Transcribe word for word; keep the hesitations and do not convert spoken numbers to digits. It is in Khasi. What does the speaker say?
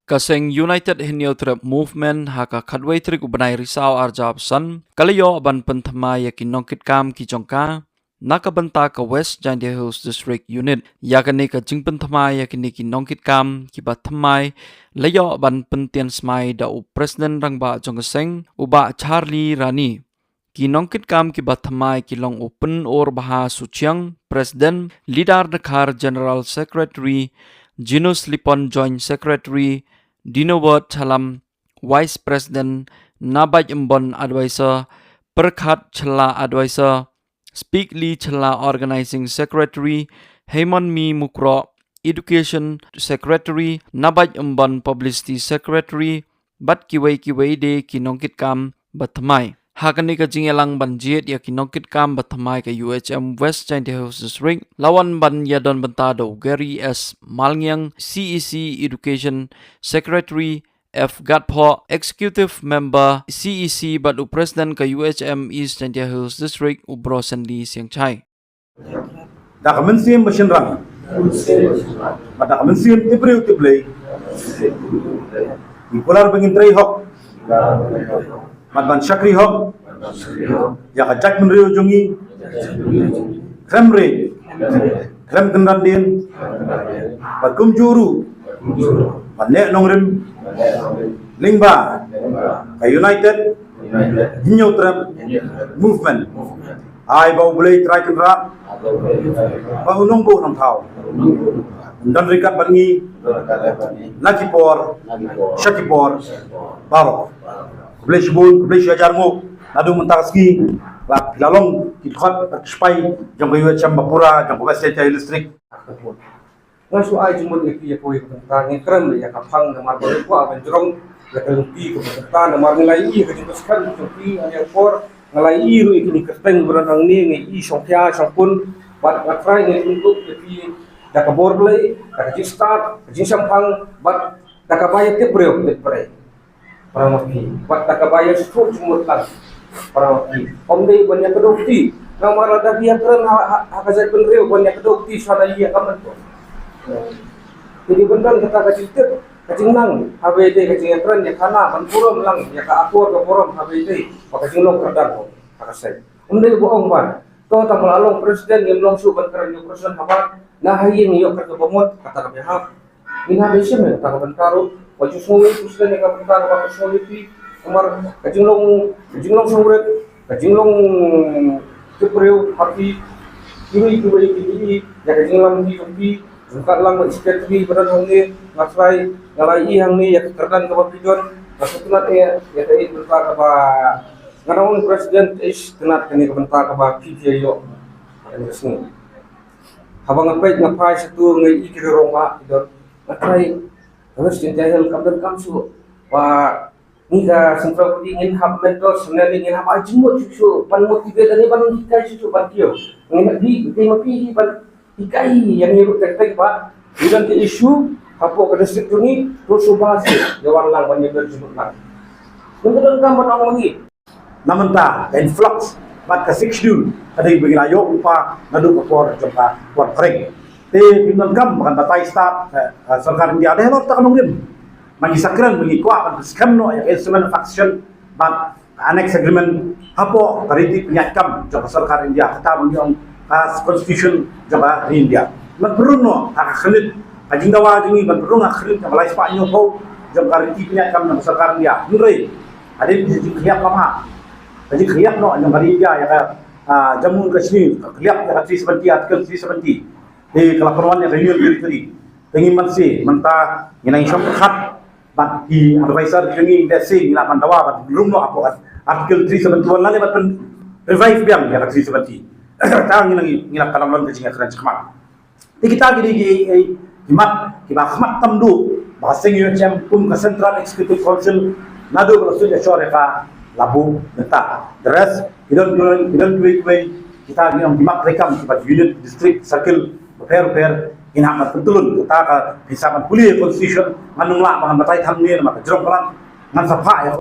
Ka seng United Hynñiewtrep Movement ha ka khatwei tarik u bnai Risaw arhajar arphew san ka la ïoh ban pynthymmai ïa ki nongkitkam ki jong ka na ka bynta ka West Jaintia Hills District Unit. Ïa kane ka jingpynthymmai ïa kine ki nongkitkam kiba thymmai la ïoh ban pyntian smai da u President Rangbah jong ka seng, u Bah Charlie Rani. Ki nongkitkam kiba thymmai ki long u Pynor Bha Suchiang, President, Lidar Dkhar, General Secretary, Jinus Lipon, Joint Secretary, Dinobot Chalam, Vice President, Nabaij Mbon, Advisor, Perkhat Chella, Advisor, Speak Lee Chella, Organizing Secretary, Hemon Mi Mukro, Education Secretary, Nabaij Mbon, Publicity Secretary, bad kiwei kiwei de ki nongkitkam ba thymmai. Ha kane ka jingïalang ban jied ïa ki nongkitkam ba thymmai ka U H M West Jaintia Hills District, la wan ban ïadon bynta da u Gary S Malngiang, C E C Education Secretary, F Gatphoh, Executive Member, C E C, bad u President ka U H M East Jaintia Hills District, u Bro Sandy Siangchai. Da ka mynsiem ba shynrang bad da ka mynsiem tip briew tip Blei, ngi kular ba ngin trei hok bad ban shakri hok ïa ka jaitbynriew jong ngi, khlem rit, khlem kynran dien, bad kumjuh ruh ban neh nongrim lyngba ka United Hynñiewtrep Movement. Ai ba U Blei Trai Kynrad bad U Nongbuh Nongthaw un don ryngkat bad ngi na ki por sha ki por baroh. Khublei shibun, khublei shihajar nguh naduh mynta ka sngi. La phi la long ki dkhot bad ki sipai jong ka U H M ba pura jong ka West Jaintia Hills District. Nga shu ai jingmut ïa phi ïa kawei ka bynta, ngi kren ïa ka phang namar ba ngi kwah ban jrong ïa ka lynti kaba bynta namar ngi la ïohi ïa ka jingpyrshang jong phi ha ïa ka por, nga la ïohi ruh ïa kine ki kyrteng ba don hangne, ngi ïohi shongkhia shongkun bad nga trai ngi kynduh ïa phi da ka bor Blei, da ka jingstad, ka jingshemphang bad da kaba ïa tip briew tip briew. Para ma phi, wat da kaba ïa shu jingmut lang. Para ma phi, ym dei ban ïa kdew kti. Namar lada phi ïa kren ha, ha, ha ka jaitbynriew ban ïa kdew kti, sa da ïa ka man. Jadi bynta kata ka jingtip, ka jingnang, haba ïadei ka jingïakren ïa ka na, ban burom lang ïa ka akor ka burom haba ïadei bad ka jinglong kyrdan ha ka seng. Ym dei ba ong ban, to tang ba la long president, ngim long shuh ban kren ïa u president haba na ha ïing ïoh kren kaba mut, kata ka biahap. Ngin hap ban shem ïa kata ka bynta ruh. Wat ju sngew ïa u president ïa ka bynta kaba ka sngew ïa phi. Namar ka jinglong, ka jinglong sngewrit, ka jinglong tip briew ha phi. Kiwei kiwei ki ïohi ïa ka jinglam ki jong phi. Ryngkat lang bad secretary ba don hangne, nga trai, nga la ïohi hangne ïa ka kyrdan kaba phi don. Nga sngewtynnat ïa, ïa ka bynta kaba nga dang ong president, ish, tynnat kane ka bynta kaba phi phi ïoh. Kane ka sngi. Haba nga peit nga phai shatu nga ïohi ki rong ba ki don. Nga trai, nga sngewthuh jahil kam don kam shuh. Ba ngi ka Central Committee ngin hap mentor, sebenarnya ngin hap ai jingmut shuh shuh, ban motivate lane ban hikai shuh shuh ban kiew. Ngin hap hi, hi ma phi hi ban hikai ïa ngi ruh tek tek ba ngi don ka issue hapoh ka district jong ngi, ruh shu ba shuh ïa wan lang ban ïa ber jingmut lang. Ngin ka don kam ban ong ma ngi. Na mynta ka influx bad ka Sixth Schedule ka dei ba ngi la ïoh lypa naduh ka por jong ka por phareng. Te phim donkam ba kan batai stad ka, ka sorkar India, dei halor kata ka nongrim. Ma ngi sa kren ba ngi kwah ban skhem noh ïa ka Instrument of Accession bad ka Annex Agreement hapoh ka riti pynïaid kam jong ka sorkar India, kata ba ngi ong ka Constitution jong ka ri India. Ban pynrung noh ha ka khyrnit ka jingdawa jong ngi, ban pynrung ha ka khyrnit kaba lai spah hynñiewphew jong ka riti pynïaid kam jong ka sorkar India. Hynrei hadien ka jingkhlieh kaba, ka jingkhlieh noh jong ka ri India ïa ka, ah, Jammu and Kashmir, ka khlieh ïa ka three seventy, Article three seventy. Te ka la pynwan ïa ka Union Territory. Te ngi mynta, mynta ngi nang shong pyrkhat bad ki advisor jong ngi, let's say, ngi lah ban dawa ban rung noh hapoh Article three seventy one lane ban pyn revive biang ïa ka three seventy. Te ngi nang, ngi nang ka long lon ka jingïakren shakhmat. Te kita ki dei ki, eh, ki mat kiba khmat tam duh ba ka seng U H M kum ka Central Executive Council naduh ba la shu ïashor ïa ka la buh mynta. The rest ki don, ki don, ki don kiwei kiwei, kita ngi ong ki mat treikam kiba unit, district, circle bapher bapher, ngin hap ban pyntylun. Kata ka pynshai ban pule constitution, ngan ym lah ba ngan batai tang ne namar ka jrong palat, ngan sa phah ïa